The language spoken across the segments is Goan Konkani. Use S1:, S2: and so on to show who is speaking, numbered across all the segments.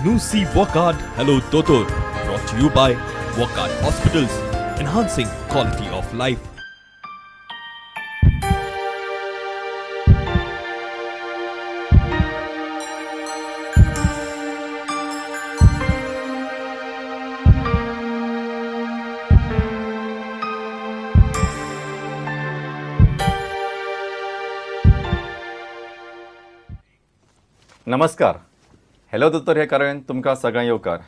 S1: Nusi Wockhardt Hello Dotor, brought to you by Wockhardt Hospitals, enhancing quality of life.
S2: नमस्कार. हॅलो दोतोर हे कारण तुमकां सगळ्यांक येवकार.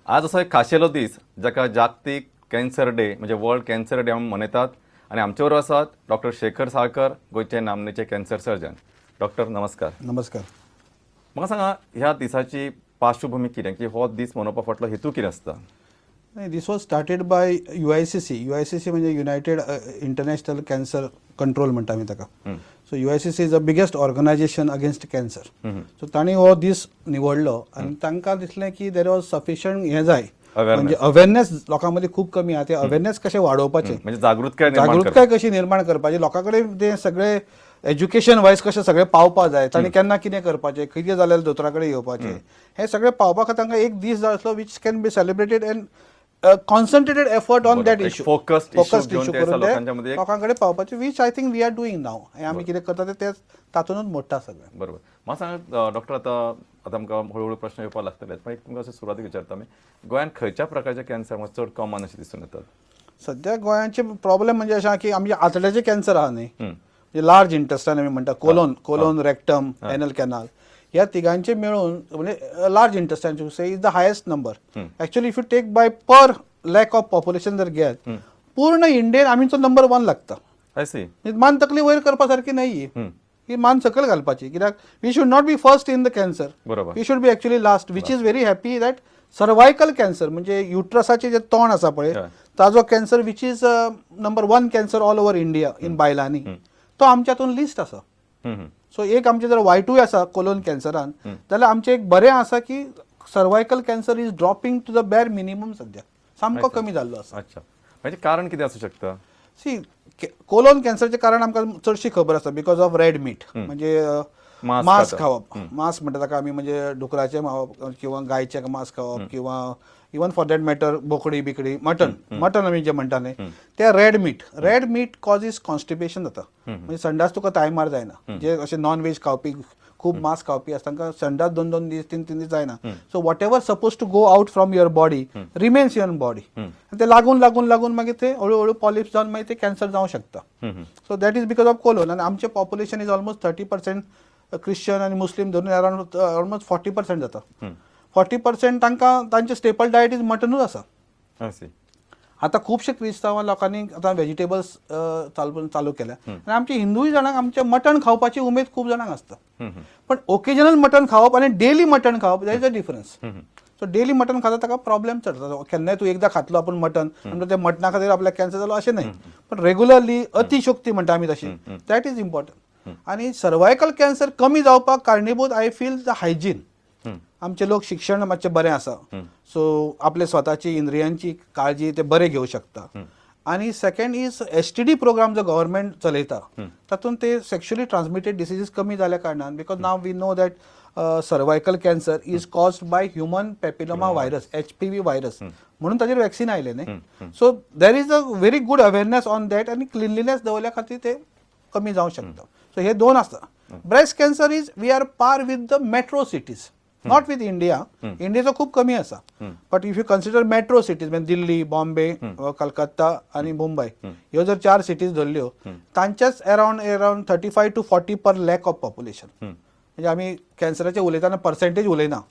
S2: आज असो एक खाशेलो दीस जाका जागतीक कॅन्सर डे म्हणजे वर्ल्ड कॅन्सर डे आमी मनयतात आनी आमचे बरोबर आसात डॉक्टर शेखर साळकर, गोंयचे नामनेचे कॅन्सर सर्जन. डॉक्टर नमस्कार.
S3: नमस्कार.
S2: म्हाका सांगा, ह्या दिसाची पार्श्वभूमी कितें, की हो दीस मनोवपा फाटलो हेतू कितें आसता?
S3: This was started by UICC. UICC म्हणजे युनायटेड इंटरनॅशनल कॅन्सर कंट्रोल म्हणटा आमी ताका. So UICC is the biggest organization against cancer. So तांणी हो दीस निवडलो आनी तांकां दिसलें की there was sufficient हें जाय,
S2: Awareness.
S3: म्हणजे अवेरनेस लोकां मदीं खूब कमी आहा, ते अवेरनेस कशें वाडोवपाचें,
S2: म्हणजे जागृतकाय निर्माण करप.
S3: जागृतकाय कशी निर्माण करपाची, लोकां कडेन ते सगळे एज्युकेशन वायज कशें सगळें पावपा जाय, तांणी केन्ना कितें करपाचें, कितें जाल्यार दोतोरा कडेन येवपाचें, हें सगळें पावपा खातीर तांकां एक दीस जाय आसलो which can be celebrated and concentrated effort on that
S2: एक
S3: इशू.
S2: focused issue घेवन ते
S3: करून
S2: लोकांच्या मदीं
S3: ते
S2: एक-
S3: लोकां कडेन पावपाचें, which I think we are doing now. हें आमी कितें करता तें तें तातूंतच मोडटा सगळें.
S2: बरोबर. म्हाका सांगा डॉक्टर, आतां आतां आमकां हळू हळू प्रश्न येवपाक लागतले, पण एक तुमकां अशें सुरवातीक विचारता आमी, गोंयांत खंयच्या प्रकारचे कॅन्सर मातशे चड कॉमन अशें दिसून येतात?
S3: सद्या गोंयांचे प्रॉब्लेम म्हणजे अशें आहा की आमचे आतड्याचे कॅन्सर आहा न्ही, म्हणजे लार्ज इंटेस्टायन आमी म्हणटा, colon, colon, rectum, anal canal, ह्या तिगांचे मेळून म्हणजे large intestine say is the highest number. Actually if you take by per lakh of population जर घेत, पूर्ण इंडियन आमचो नंबर वन लागता.
S2: I C.
S3: म्हणजे मान तकली वयर करपा सारकी न्हय ही, ही मान सकयल घालपाची, कित्याक we should not be first in the cancer. We should be actually last, which is very happy that cervical cancer म्हणजे युट्रसाचे जे तोंड आसा पळय, ताजो cancer which is number one cancer all over India in बायलांनी, तो आमच्यातून लिस्ट आसा. सो एक आमचें जर वायटूय आसा कोलोन कॅन्सरान, जाल्यार आमचें एक बरें आसा की cervical cancer is dropping to the bare minimum. सद्या सामको कमी जाल्लो आसा.
S2: अच्छा, म्हणजे कारण कितें आसूं शकता?
S3: सी, कोलोन कॅन्सरचें कारण आमकां चडशी खबर आसा, because of red meat, म्हणजे
S2: मांस
S3: मांस
S2: खाता.
S3: खावप. मांस म्हणटा ताका आमी, म्हणजे डुकराचें खावप किंवा गायचें मांस खावप किंवा इवन फॉर that matter बोकडी बिकडी, मटन, मटन आमी जें म्हणटा न्ही ते red meat. Red meat causes constipation जाता, म्हणजे संडास तुका टायमार जायना. जे अशे नॉन व्हेज खावपी, खूब मांस खावपी आसता, तांकां संडास दोन दोन दीस, तीन तीन दीस जायना. So whatever suppose to go out from your body remains your body, ते लागून लागून लागून मागीर ते हळू हळू पॉलिप्स जावन मागीर ते कॅन्सर जावं शकता. So that is because of colon. आनी आमचें population is almost 30% Christian आनी मुस्लीम धरून अरावंड ऑलमोस्ट 40% जाता. 40% तांकां तांचें स्टेपल डायट is मटनूच आसा.
S2: I C.
S3: आतां खुबशे क्रिस्तांव लोकांनी आतां व्हेजिटेबल्स चालू चालू केल्या आनी आमचे हिंदूय जाणांक आमचें मटण खावपाची उमेद खूब जाणांक आसता, पण ओकेजनल मटण खावप आनी डेली मटण खावप, there is a difference. So daily mutton खाता ताका प्रॉब्लेम चड जाता. केन्नाय तूं एकदां खातलो आपूण मटन म्हणजे ते मटणा खातीर आपल्याक कॅन्सर जालो अशें न्हय, पण रेगुलरली अतिशोक्ती म्हणटा आमी तशी, that is important. आनी सर्वायकल कॅन्सर कमी जावपाक कारणीभूत I feel the hygiene. आमचे लोक शिक्षण मातशें बरें आसा, सो आपले स्वताची इंद्रियांची काळजी ते बरे घेवं शकता. आनी second is STD program जो गव्हर्मेंट चलयता, तातूंत ते सेक्शुअली ट्रान्समिटेड डिसिजीस कमी जाल्या कारणान, because now we know that cervical cancer is caused by human papilloma virus, HPV virus, म्हणून ताजेर वॅक्सिन आयलें न्ही. So there is a very good awareness on that आनी क्लिनलीनेस दवरल्या खातीर ते कमी जावं शकता. सो हे दोन आसता. Breast cancer is we are par with the metro cities, not with India. इंडियेचो खूब कमी आसा, but if you consider metro cities म्हणजे दिल्ली, बॉम्बे, कलकत्ता आनी मुंबय, ह्यो जर चार सिटीज धरल्यो, तांच्याच around 35 to 40 per lakh of population. म्हणजे आमी कॅन्सराचे उलयतना पर्सेंटेज उलयना,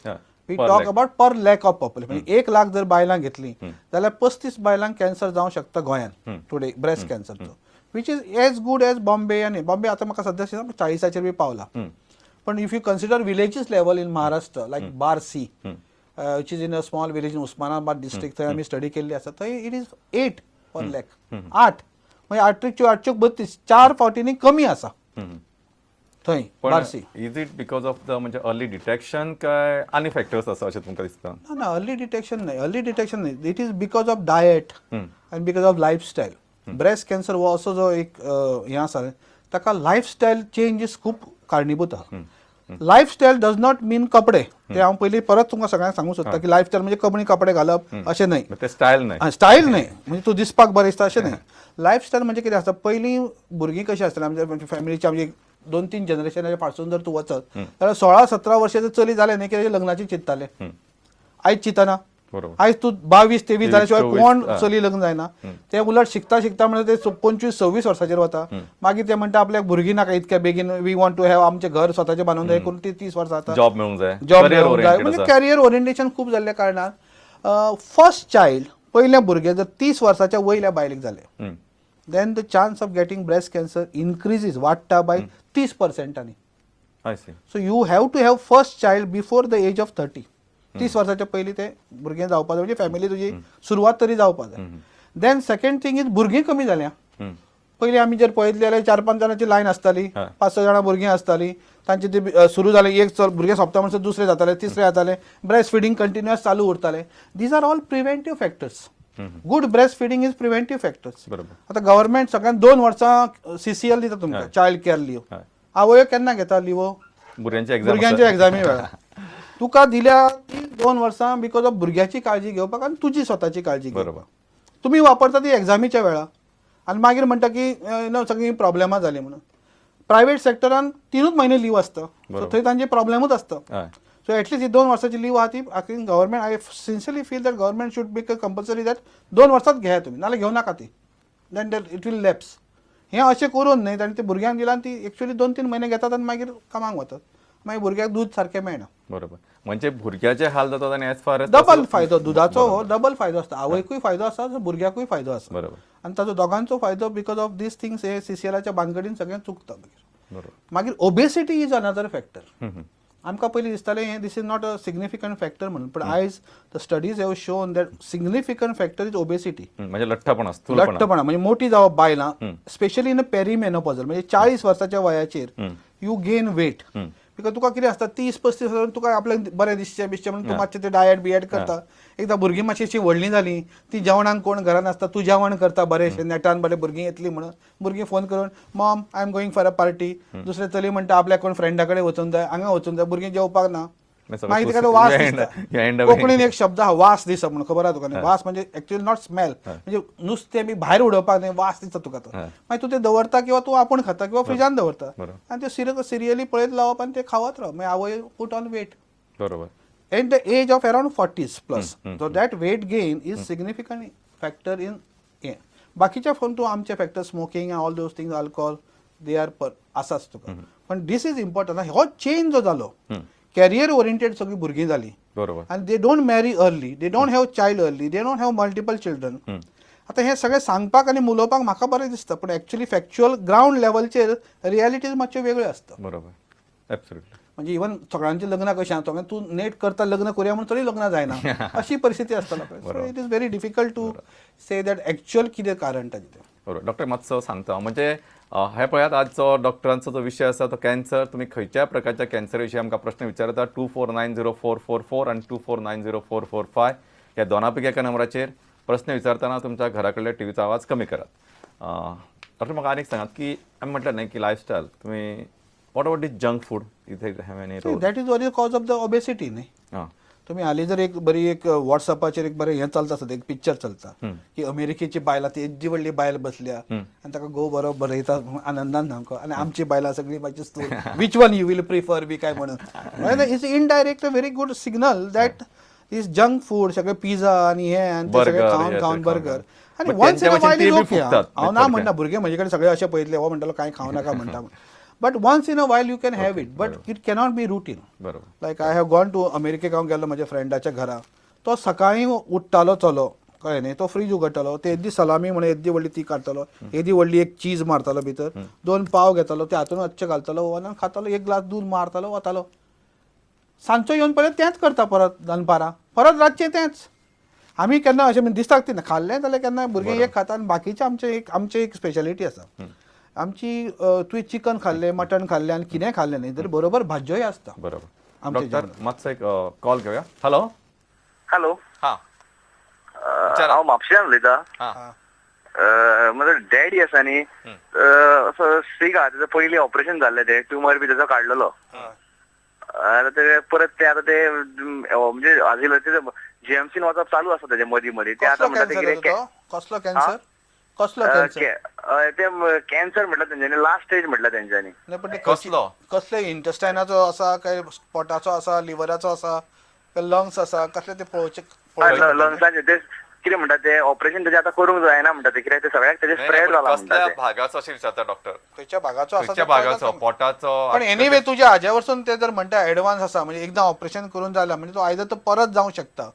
S3: we
S2: per
S3: talk
S2: lakh.
S3: About per lakh of population. म्हणजे 1 लाख जर बायलां घेतली जाल्यार 35 बायलांक कॅन्सर जावं शकता गोंयांत टुडे ब्रेस्ट कॅन्सरचो, which is as good as Bombay. आनी बॉम्बे आतां म्हाका सद्या 40आचेर बी पावला. पण if you consider villages level in Maharashtra, like Barsi, which is in a small village in Osmanabad district, थंय आमी स्टडी केल्ली आसा, थंय it is 8 per lakh. आठ म्हणजे आठ त्रिक आठ चौक 32, चार फावटींनी कमी आसा थंय
S2: पण
S3: Barshi.
S2: Is it because of the म्हणजे अर्ली डिटेक्शन काय आनी फॅक्टर्स आसा अशें तुमकां दिसता?
S3: ना ना, अर्ली डिटेक्शन नाही, अर्ली डिटेक्शन नाही. It is because of diet and because of lifestyle. Breast cancer हो असो जो एक हें आसा, ताका लायफस्टायल चेंजीस खूब कारणीभूत आहा. लायफस्टायल डज not मीन कपडे. ते हांव पयलीं परत तुमकां सगळ्यांक सांगूंक सोदता की लायफस्टायल म्हणजे कपडे कपडे घालप अशें न्हय.
S2: ते स्टायल न्हय.
S3: स्टायल न्हय, म्हणजे तूं दिसपाक बरें दिसता अशें न्हय. लायफस्टायल म्हणजे कितें आसता, पयलीं भुरगीं कशीं आसतालीं आमच्या फॅमिलीच्या, आमचे 2-3 जनरेशनाच्या फाटसून जर तूं वचत जाल्यार 16-17 वर्सांचे चली जालें न्ही की तेजें लग्नाचें चिंततालें. आयज चिंतना. आयज तूं 22-23 जाल्या शिवाय कोण चली लग्न जायना. ते उलट शिकता शिकता म्हणजे ते 25-26 वर्साचेर वता. मागीर ते म्हणटा आपल्याक भुरगीं नाका इतक्या बेगीन, we want to have आमचें घर स्वताचें बांदून जाय करून ते 30 वर्सां जाता.
S2: जॉब मेळूंक जाय,
S3: जॉब मेळूंक जाय, म्हणजे कॅरियर ओरिएंटेशन खूब जाल्ल्या कारणान फर्स्ट चायल्ड, पयलें भुरगें जर 30 वर्साच्या वयल्या बायलेक जालें, then the chance of getting breast cancer increases, वाडटा बाय 30%. So you have to have first child before the age of 30. 30 वर्साच्या पयलीं ते भुरगें जावपा जाय, म्हणजे फॅमिली तुजी सुरवात तरी जावपा जाय. Then second thing is भुरगीं कमी जाल्या. पयलीं आमी जर पळयतली जाल्यार 4-5 जाणांची लायन आसताली, 5-6 जाणां भुरगीं आसताली, तांची ती सुरू जालें, एक चल भुरगें सोंपता म्हणसर दुसरें जातालें, तिसरें जातालें, ब्रेस्ट फिडींग कंटिन्युअस चालू उरतालें. These are all preventive factors. Good breast feeding is preventive factors. आतां गव्हर्मेंट सगळ्यांक 2 वर्सां CCL दिता तुमकां, चायल्ड केअर लिव. आवयो केन्ना घेता लिवो? भुरग्यांच्या एग्जामी वेळार. तुका दिल्या ती 2 वर्सां because of भुरग्याची काळजी घेवपाक आनी तुजी स्वताची काळजी घेवपाक. तुमी वापरता ती एग्जामीच्या वेळार आनी मागीर म्हणटा की नो सगळीं प्रॉब्लेमां जालीं म्हणून. प्रायवेट सेक्टरान 3 म्हयने लीव आसता, सो थंय तांचे प्रॉब्लेमूच आसता. सो एटलीस्ट ही 2 वर्साची लीव आहा ती I think government, I sincerely feel that government should make a compulsory that 2 वर्सांच घेया तुमी, नाल्यार घेवं नाका ती, then that it will lapse. हें अशें करून न्हय तांणी ते भुरग्यांक दिलां, ती एक्चुअली 2-3 म्हयने घेतात आनी मागीर कामाक वतात, मागीर भुरग्याक दूद सारकें मेळना.
S2: बरोबर, म्हणजे भुरग्याचे हाल जातात आनी एज फार एज
S3: डबल फायदो दुदाचो, हो डबल फायदो आसता, आवयकूय फायदो आसा, भुरग्याकूय फायदो आसा. आनी ताचो दोगांचो फायदो because of these things हे CCLाच्या भानगडीन सगळें चुकता मागीर. मागीर ओबेसिटी is another factor. आमकां पयलीं दिसतालें हें this is not a significant factor म्हणून, पण आयज the studies have shown that significant factor is obesity.
S2: म्हणजे लठ्ठपणा,
S3: लठ्ठपणा म्हणजे मोठी जावप बायलां, स्पेशली इन पेरिमेनोपॉजल, म्हणजे 40 वर्साच्या वयाचेर you gain weight. Because तुका कितें आसता 30-35 वर्सां तुका आपल्याक बरें दिसचें बिसचें म्हणून तूं मातशें ते डायट बियट करता. एकदां भुरगीं मातशी अशी व्हडलीं जालीं, ती जेवणाक कोण घरान आसता, तूं जेवण करता बरेंशें नेटान, बरें भुरगीं येतलीं म्हणून. भुरगीं फोन करून mom I am going for a party, दुसरें चली म्हणटा आपल्याक कोण फ्रेंडा कडेन वचूंक जाय, हांगा वचूंक जाय, भुरगीं जेवपाक ना, मागीर तिका तो वास दिसता. कोंकणीन एक शब्द आहा वास दिसप म्हणून, खबर आहा तुका न्ही? वास म्हणजे एक्चुअली not smell, म्हणजे नुस्तें बी भायर उडोवपाक न्ही, वास दिसता तुका तो, मागीर तूं तें दवरता किंवा तूं आपूण खाता किंवा फ्रिजान दवरता आनी ते सिरियली पळयत रावप आनी ते खावत रावप, मागीर आवय put on weight. At the age of around 40s plus. So that weight gain is significant factor in हें. बाकीच्या फोन तूं आमचे factor smoking and all those things, alcohol, they are पर आसाच तुका, पण this is important. हो चेंज जो जालो, कॅरियर ओरिएंटेड सगळीं भुरगीं जालीं आनी they don't marry early, they don't have child early, they don't have multiple children. आतां हें सगळें सांगपाक आनी उलोवपाक म्हाका बरें दिसता, पूण एक्चुअली फॅक्च्युअल ग्रावंड लेवलचेर रियलिटीज मातश्यो वेगळ्यो आसता.
S2: बरोबर, ॲब्सोल्युटली.
S3: म्हणजे इवन सगळ्यांची लग्नां कशीं आहा, सगळ्यांक तूं नेट करता लग्न करुया म्हणून तरी लग्न जायना अशी परिस्थिती आसता. So it is very difficult to say that actual कितें कारण ताजें तें.
S2: बरोबर. डॉक्टर मातसो सांगता, म्हणजे हे पळयात आजचो डॉक्टरांचो जो विशय आसा तो कॅन्सर. तुमी खंयच्याय प्रकारच्या कॅन्सर विशीं आमकां प्रश्न विचारता 2490444 आनी 2490445 ह्या दोना पैकी एका नंबराचेर प्रश्न विचारतना तुमच्या घरा कडल्या टिवीचो आवाज कमी करात. डॉक्टर म्हाका आनीक सांगात की आमी म्हटलें न्ही की लायफस्टायल, तुमी what about this junk food इथे have any role?
S3: That is very cause of the obesity न्ही. तुमी हालीं जर एक बरी एक वॉट्सएपाचेर एक बरें हें चलता सद्या, एक पिक्चर चलता की अमेरिकेची बायलां ती येद्दी व्हडली बायल बसल्या आनी ताका घोव बरो बरयता आनंदान सामको, आनी आमची बायलां सगळीं मातशी स्थूल, which one you will prefer बी काय म्हणून. It's indirect a very good signal that is junk food, सगळे पिझ्झा आनी हे आनी ते सगळे खावन खावन बर्गर आनी once in a while is okay. हांव ना म्हणना, भुरगे म्हजे कडेन सगळे अशें पळयतले, हो म्हणटालो कांय खावं नाका म्हणटा, but once in a while you can have it, but it cannot be routine. Like I have gone to अमेरिकेक हांव गेल्लो म्हज्या फ्रेंडाच्या घरा, तो सकाळीं उठ्ठालो चलो, कळ्ळें न्ही, तो फ्रीज उगडटालो, ते येद्दी सलामी म्हणून येद्दी व्हडली ती काडटालो, येदी व्हडली एक चीज मारतालो भितर, 2 पाव घेतालो, ते हातून अच्छे घालतालो, ओवनान खातालो, 1 ग्लास दूद मारतालो, वतालो. सांजचो येवन परत तेंच करता, परत दनपारां, परत रातचें तेंच. आमी केन्ना अशें म्हणजे दिसता ती खाल्लें जाल्यार केन्ना भुरगीं एक खाता आनी बाकीचें आमचें एक स्पेशलिटी आसा आमची. तुवें चिकन खाल्लें, मटण खाल्लें आनी कितेंय खाल्लें न्ही तरी बरोबर भाजयोय आसता.
S2: बरोबर. डॉक्टर मातसो एक कॉल घेवया. हॅलो.
S4: हॅलो.
S2: हां,
S4: हांव म्हापश्यान उलयतां. म्हजो डॅडी आसा न्ही, असो सीक आहा, तेजो पयलीं ऑपरेशन जाल्लें, तें ट्युमर बी तेजो काडलेलो. आता ते परत ते आता ते म्हणजे आजिलाचे जीएमसीन वचप चालू आसा तेजे मदीं मदीं ते आतां
S3: कसलो
S4: म्हणटा ते
S3: कॅन्सर
S4: कितें
S3: तो? कसलो कॅन्सर? कसलो कॅन्सर?
S4: ते कॅन्सर म्हटलं तेंच्यांनी, लास्ट स्टेज म्हटलं तेंच्यांनी.
S3: नाही, पण ते
S2: कसलो?
S3: कसले इंटेस्टायनाचो आसा काय पोटाचो आसा, लिव्हराचो आसा काय लंग्स आसा, कसले ते पळोवचे पळोवचे.
S4: लंग्साचे ते कितें म्हणटा ते ऑपरेशन तेजें आतां करूंक जायना म्हणटा ते, कित्याक ते सगळ्याक तेजें
S2: नाही,
S4: स्प्रेड
S2: नाही, पण
S4: जाला म्हणटा
S2: कसल्या
S4: ते.
S2: भागाचो अशें विचारता डॉक्टर?
S3: खंयच्या भागाचो आसा
S2: खंयच्या
S3: ते पळयता
S2: भागाचो?
S3: तुमी.
S2: पोटाचो?
S3: पण एनिवे तुज्या हाज्या वरसून ते जर म्हणटा एडवान्स आसा, म्हणजे एकदां ऑपरेशन करून जाला म्हणजे तो आयदर तो परत जावंक शकता.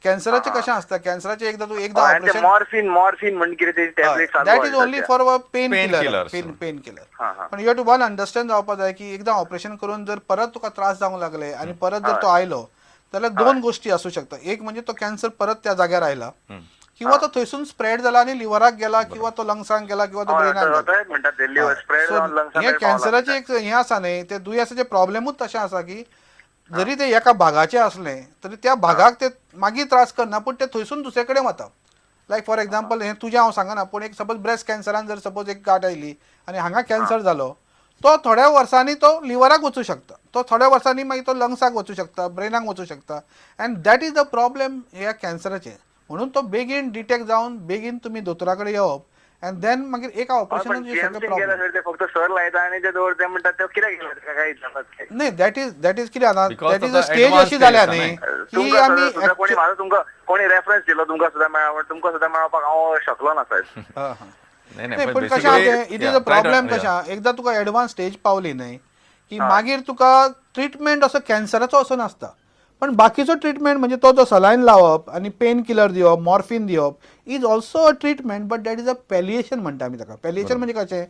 S3: कॅन्सराचें कशें आसता, कॅन्सराचें एकदां तूं एकदां
S4: हय, आनी ते
S3: ऑपरेशन
S4: मॉर्फिन मॉर्फिन म्हण कितें ते टॅबलेट चालू
S3: that is
S4: आसा
S3: ओनली
S4: सध्या.
S3: For pain
S2: pain
S3: killer.
S2: Killers.
S3: Pain killer.
S4: हा, हा.
S3: पण you have to one understand जावपा जाय की एकदां ऑपरेशन करून जर परत तुका त्रास जावंक लागले आनी परत जर तो आयलो जाल्यार दोन गोष्टी आसूं शकता. एक म्हणजे तो कॅन्सर परत त्या जाग्यार आयला किंवा तो थंयसून स्प्रेड जाला आनी लिव्हराक गेला किंवा तो लंग्सांक गेला किंवा तो
S4: हय,
S3: ब्रेनाक गेला.
S4: तशेंच म्हणटा ते लिव्हर स्प्रेड
S3: So,
S4: जावन लंग्सां
S3: हे कॅन्सराचे एक हें आसा न्ही, ते दुयेंसाचे प्रॉब्लेमूच तशें आसा की जरी ते एका भागाचे आसले तरी त्या भागाक ते मागीर त्रास करना, पूण ते थंयसून दुसरे कडेन वता. लायक फॉर एग्जाम्पल, हें तुजें हांव सांगना, पूण एक सपोज ब्रेस्ट कॅन्सरान जर सपोज एक गांठ आयली आनी हांगा कॅन्सर जालो, तो थोड्या वर्सांनी तो लिव्हराक वचूं शकता, तो थोड्या वर्सांनी मागीर तो लंग्साक वचूं शकता, ब्रेनाक वचूं शकता. And that is the problem ह्या कॅन्सराचे. म्हणून तो बेगीन डिटेक्ट जावन बेगीन तुमी दोतोरा कडेन येवप अँड then मागीर एका
S4: पण
S3: ऑपरेशनान सगळें
S4: जीएमसीन गेले
S3: प्रॉब्लेम.
S4: जाल्यार ते फक्त सर लायता आनी ते दवर ते म्हणटात ते कित्याक गेले ताका काय विचारतात ते.
S3: नाही, that is कितें जाणा,
S2: Because
S3: that is a
S2: आता
S3: स्टेज
S2: advanced
S3: अशी जाल्या
S2: stage
S3: न्ही
S2: आसा
S3: की
S4: तुमकां
S3: आमी
S4: सुद्दां सुद्दां कोणी म्हाका तुमकां कोणी रेफरन्स दिलो तुमकां सुद्दां मेळ्ळा, तुमकां सुद्दां मेळपाक हांव शकलो ना साहेब.
S3: हा, हा.
S2: नाही
S3: नाही, पण कशें आहा तें, it is a problem. कशें आहा, एकदां तुका एडवान्स स्टेज पावली न्ही की मागीर तुका ट्रिटमेंट असो कॅन्सराचो असो नासता, पण बाकीचो ट्रिटमेंट म्हणजे तो जो सलायन लावप आनी पेन किलर दिवप, मॉर्फिन दिवप is also a treatment, but that is a palliation म्हणटा आमी ताका. पॅलिएशन म्हणजे कशें,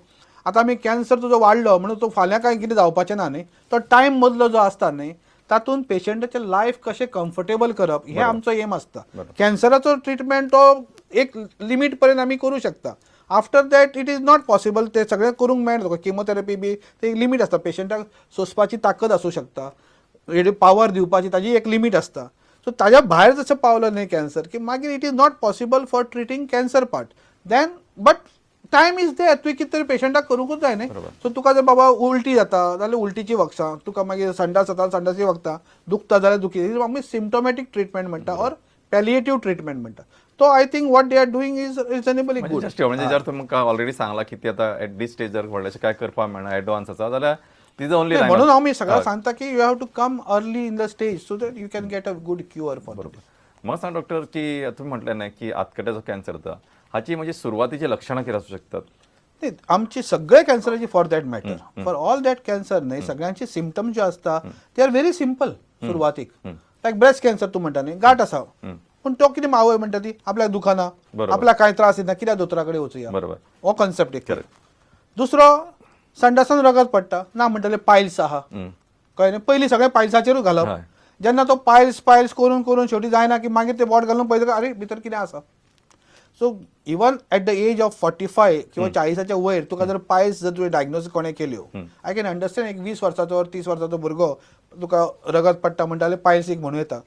S3: आतां आमी कॅन्सर तुजो वाडलो म्हणून तो फाल्यां कांय कितें जावपाचें ना न्ही, तो टायम मदलो जो आसता न्ही तातूंत पेशंटाचें लायफ कशें कम्फर्टेबल करप हें आमचो एम आसता. कॅन्सराचो ट्रिटमेंट तो एक लिमीट पर्यंत आमी करूं शकता. After that it is not possible, ते सगळें करूंक मेळना तुका. किमोथेरपी बी ते एक लिमीट आसता, पेशंटाक सोंसपाची ताकद आसूं शकता, पावर दिवपाची ताजी एक लिमीट आसता. सो ताज्या भायर जसो पावलो न्ही कॅन्सर की मागीर it is not possible for treating cancer part then, but time is there. तुवें कितें तरी पेशंटाक करूंकूच जाय न्ही. सो तुका जर बाबा उल्टी जाता जाल्यार उल्टीची वखदां, तुका मागीर संडास जाता संडासी वखदां, दुखता जाल्यार दुखी, आमी सिम्टोमॅटीक ट्रिटमेंट म्हणटा ऑर पॅलिएटीव ट्रिटमेंट म्हणटा. तो I think what they are doing is reasonably good.
S2: म्हणजे म्हणजे जर तुमकां ऑलरेडी सांगला की ती आता एट this stage जर व्हडलेशें काय करपाक मेळना, एडवान्स आसा जाल्यार तिजो ओनली
S3: म्हणून हांव मी सगळ्यांक सांगता की you have to come early in the stage so that you can get a good cure for.
S2: म्हाका सांग डॉक्टर की तुमी म्हटलें न्ही की आतकड्याचो कॅन्सर जाता, हाची म्हणजे सुरवातीची लक्षणां कितें आसूं शकतात?
S3: नाही, आमची सगळे कॅन्सराची for that matter, for all that cancer न्ही, सगळ्यांचे सिमटम जे आसता ते are very simple सुरवातीक. लायक ब्रेस्ट कॅन्सर तूं म्हणटा न्ही, गांठ आसा, पूण तो कितें आवय म्हणटा ती आपल्याक दुखना, आपल्याक कांय त्रास येना, कित्याक दोतोरा कडेन वचुया, हो कॉन्सेप्ट एक. दुसरो संडासान रगत पडटा ना म्हणटले पायल्स आहा, कळ्ळें न्ही, पयलीं सगळें पायल्साचेरूच घालप. जेन्ना तो पायल्स पायल्स करून करून शेवटी जायना की मागीर ते बोट घालून पळयता अरे भितर कितें आसा. So even at the age of 45 किंवा 40च्या वयर तुका जर पायल्स जर तुवें डायग्नोज कोणें केल्यो, I can understand एक 20 वर्साचो or 30 वर्साचो भुरगो तुका रगत पडटा म्हणटा जाल्यार पायल्स एक म्हणूं येता.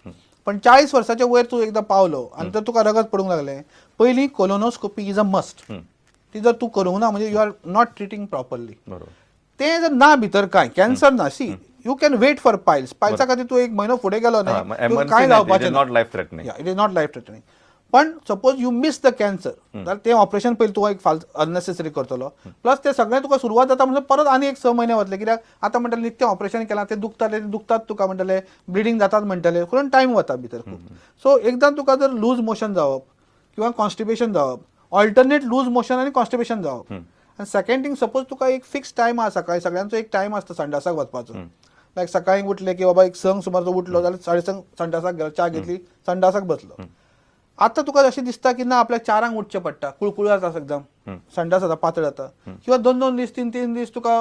S3: पण 40 वर्साच्या वयर तूं एकदां पावलो आनी जर तुका रगत पडूंक लागलें, पयलीं कोलोनोस्कोपी is a must. ती जर तूं करूंक ना म्हणजे you are not treating properly. तें जर ना भितर कांय कॅन्सर ना, see you can wait for piles. पायल्सा खातीर तूं एक म्हयनो फुडें गेलो न्ही, कांय जावपाचें.
S2: Not life threatening.
S3: It is not life threatening. पण suppose you miss the cancer जाल्यार तें ऑपरेशन पयलीं तुका एक फाल अननेसेसरी करतलो, प्लस ते सगळें तुका सुरवात जाता म्हणसर परत आनी एक 6 म्हयने वतले, कित्याक आतां म्हणटले निकतें ऑपरेशन केलां, तें दुखतालें, तें दुखतात तुका म्हणटले, ब्लिडींग जातात म्हणटले, करून टायम वता भितर खूब. सो एकदां तुका जर लूज मोशन जावप किंवा कॉन्स्टिपेशन जावप, ऑल्टरनेट लूज मोशन आनी कॉन्स्टिपेशन जावप, आनी सेकंड थिंग सपोज तुका एक फिक्स टायम आसा, सकाळी सगळ्यांचो एक टायम आसता संडासाक वचपाचो, लायक सकाळी उठले की बाबा एक 6 सुमार तो उठलो जाल्यार 6:30 संडासाक गेलो, च्या घेतली, संडासाक बसलो. आतां तुका अशें दिसता की ना आपल्याक 4 उठचें पडटा, कुळकुळ जाता एकदम, संडास जाता, पातळ जाता, किंवा 2-2 दीस 3-3 दीस तुका